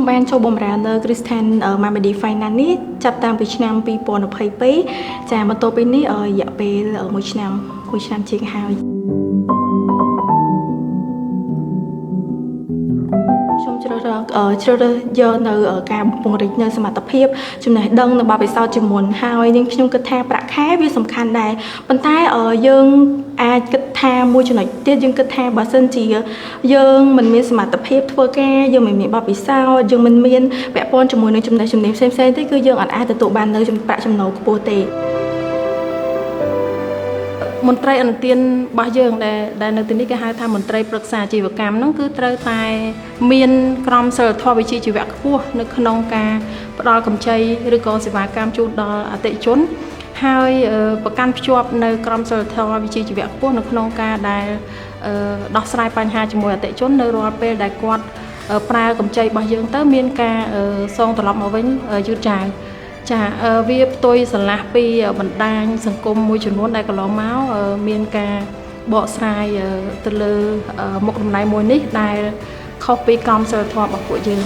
បានចូលបម្រើនៅគ្រឹះស្ថាន Mamady Finance នេះចាប់តាំងពីឆ្នាំ2022ចាបន្ទាប់ពីនេះរយៈពេល1ឆ្នាំមួយឆ្នាំជាងហើយខ្ញុំជ្រើសរើសជ្រើសរើសយកនៅការពង្រីកនៅសមត្ថភាពចំណេះដឹងនិងបទពិសោធន៍ជាមុនហើយនាងខ្ញុំគិតថាប្រាក់ខែវាសំខាន់ដែរប៉ុន្តែយើងអាចគិតថាមួយចំណុចទៀតយើងគិតថាបើសិនជាយើងមិនមានសមត្ថភាពធ្វើការយើងមិនមានបទពិសោធន៍យើងមិនមានពាក់ព័ន្ធជាមួយនឹងចំណេះជំនាញផ្សេងៗទេគឺយើងអត់អាចទទួលបាននៅប្រាក់ចំណូលខ្ពស់ទេ មន្ត្រីអនុទានរបស់យើងដែលនៅទីនេះគេហៅថាមន្ត្រីប្រឹក្សាអាជីវកម្មហ្នឹងគឺត្រូវតែមានក្រមសីលធម៌វិជ្ជាជីវៈខ្ពស់នៅក្នុងការផ្ដល់កម្ចីឬក៏សេវាកម្មជូនដល់អតិថិជនហើយប្រកាន់ភ្ជាប់នៅក្រមសីលធម៌វិជ្ជាជីវៈខ្ពស់នៅក្នុងការដែលដោះស្រាយបញ្ហាជាមួយអតិថិជននៅរាល់ពេលដែលគាត់ប្រើកម្ចីរបស់យើងទៅមានការសងត្រឡប់មកវិញយឺតយ៉ាវចាវាផ្ទុយស្រឡះពីបណ្ដាញសង្គមមួយចំនួនដែលកន្លងមកមានការបកស្រាយទៅលើមុខតំណែងមួយនេះដែលខុសពីក្រមសីលធម៌របស់ពួកយើង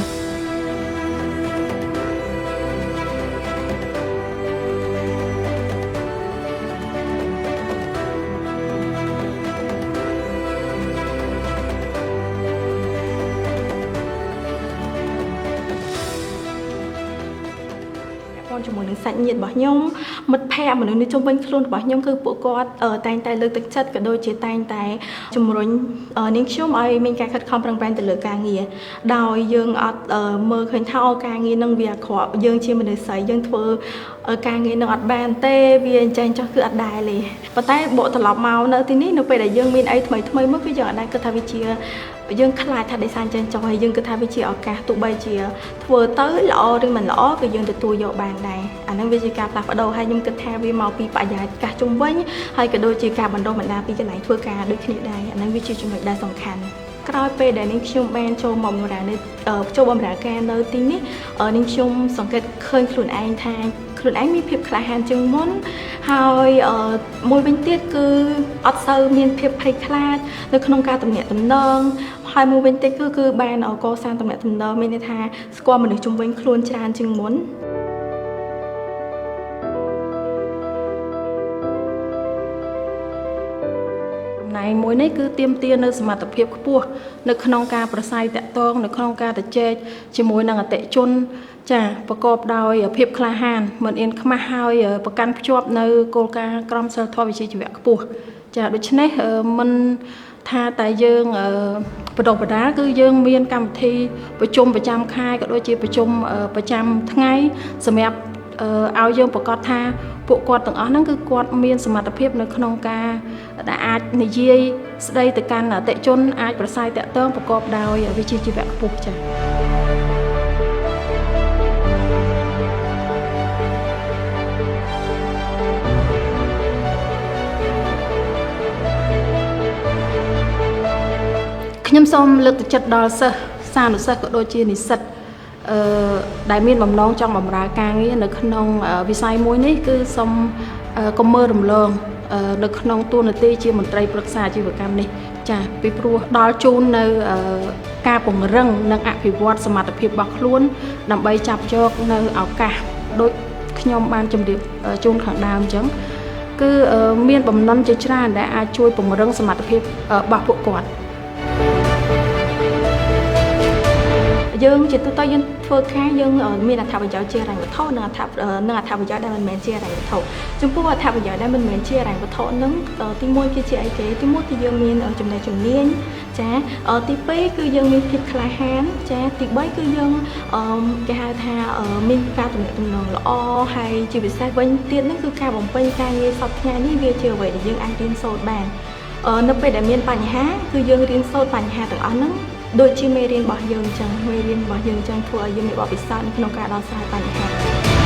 ជាមួយនឹងសាច់ញាតិរបស់ខ្ញុំមិត្តភ័ក្តិមនុស្សនៅជុំវិញខ្លួនរបស់ខ្ញុំគឺពួកគាត់តែងតែលើកទឹកចិត្តក៏ដូចជាតែងតែជំរុញនាងខ្ញុំឲ្យមានការខិតខំប្រឹងប្រែងទៅលើការងារដោយយើងអត់មើលឃើញថាការងារនឹងវាអាក្រក់យើងជាមនុស្សស្រីយើងធ្វើការងារនឹងអត់បានទេវាអញ្ចឹងចុះគឺអត់ដែរទេប៉ុន្តែបកត្រឡប់មកនៅទីនេះនៅពេលដែលយើងមានអីថ្មីថ្មីមកគឺយើងអត់ដែរគិតថាវាជាយើងខ្លាចថាដោយសារចេញចុះហើយយើងគិតថាវាជាឱកាសទោះបីជាធ្វើទៅល្អឬមិនល្អគឺយើងទទួលយកបានដែរអាហ្នឹងវាជាការផ្លាស់ប្ដូរហើយខ្ញុំគិតថាវាមកពីបរិយាកាសជុំវិញហើយក៏ដូចជាការបណ្ដុះបណ្ដាលពីកន្លែងធ្វើការដូចគ្នាដែរអាហ្នឹងវាជាចំណុចដែលសំខាន់ក្រោយពេលដែលនាងខ្ញុំបានចូលមកបម្រើនៅចូលបម្រើការនៅទីនេះនាងខ្ញុំសង្កេតឃើញខ្លួនឯងថាខ្លួនឯងមានភាពក្លាហានជាងមុនហើយមួយវិញទៀតគឺអត់សូវមានភាពភ័យខ្លាចនៅក្នុងការទំនាក់ទំនងហើយមួយវិញទៀតគឺបានកសាងទំនាក់ទំនងមានន័យថាស្គាល់មនុស្សជុំវិញខ្លួនច្រើនជាងមុនតំណែងមួយនេះគឺទាមទារនៅសមត្ថភាពខ្ពស់នៅក្នុងការប្រស័យតាក់ទងនៅក្នុងការជជែកជាមួយនឹងអតិថិជនចាប្រកបដោយភាពក្លាហានមិនអៀនខ្មាស់ហើយប្រកាន់ភ្ជាប់នៅគោលការណ៍ក្រមសីលធម៌វិជ្ជាជីវៈខ្ពស់ចាដូច្នេះមិនថាតែយើងបណ្ដុះបណ្ដាលគឺយើងមានកម្មវិធីប្រជុំប្រចាំខែក៏ដូចជាប្រជុំប្រចាំថ្ងៃសម្រាប់ឲ្យយើងប្រកាសថាពួកគាត់ទាំងអស់ហ្នឹងគឺគាត់មានសមត្ថភាពនៅក្នុងការដែលអាចនិយាយស្ដីទៅកាន់អតិថិជនអាចប្រស័យតាក់ទងប្រកបដោយវិជ្ជាជីវៈខ្ពស់ចា៎ខ្ញុំសូមលើកទឹកចិត្តដល់សិស្សសានុសិស្សក៏ដូចជានិស្សិតដែលមានបំណងចង់បម្រើការងារនៅក្នុងវិស័យមួយនេះគឺសូមកុំមើលរំលងនៅក្នុងតួនាទីជាមន្ត្រីប្រឹក្សាអាជីវកម្មនេះចាពីព្រោះដល់ជូននៅការពង្រឹងនិងអភិវឌ្ឍសមត្ថភាពរបស់ខ្លួនដើម្បីចាប់យកនៅឱកាសដូចខ្ញុំបានជម្រាបជូនខាងដើមអញ្ចឹងគឺមានបំណុលជាច្រើនដែលអាចជួយពង្រឹងសមត្ថភាពរបស់ពួកគាត់ យើងជាទូទៅយើងធ្វើការយើងមានអត្ថប្រយោជន៍ជាហិរញ្ញវត្ថុនិងអត្ថប្រយោជន៍ដែលមិនមែនជាហិរញ្ញវត្ថុចំពោះអត្ថប្រយោជន៍ដែលមិនមែនជាហិរញ្ញវត្ថុហ្នឹងទី1គឺជាអីគេទី1គឺយើងមានចំណេះជំនាញចាទី2គឺយើងមានភាពក្លាហានចាទី3គឺយើងគេហៅថាមានការទំនាក់ទំនងល្អហើយជាពិសេសវិញទៀតហ្នឹងគឺការបំពេញការងារសព្វថ្ងៃនេះវាជាអ្វីដែលយើងអាចរៀនសូត្របាននៅពេលដែលមានបញ្ហាគឺយើងរៀនសូត្របញ្ហាទាំងអស់ហ្នឹងដូចជាមេរៀនរបស់យើងអញ្ចឹងមេរៀនរបស់យើងអញ្ចឹងធ្វើឲ្យយើងមានបទពិសោធន៍នៅក្នុងការដោះស្រាយបញ្ហា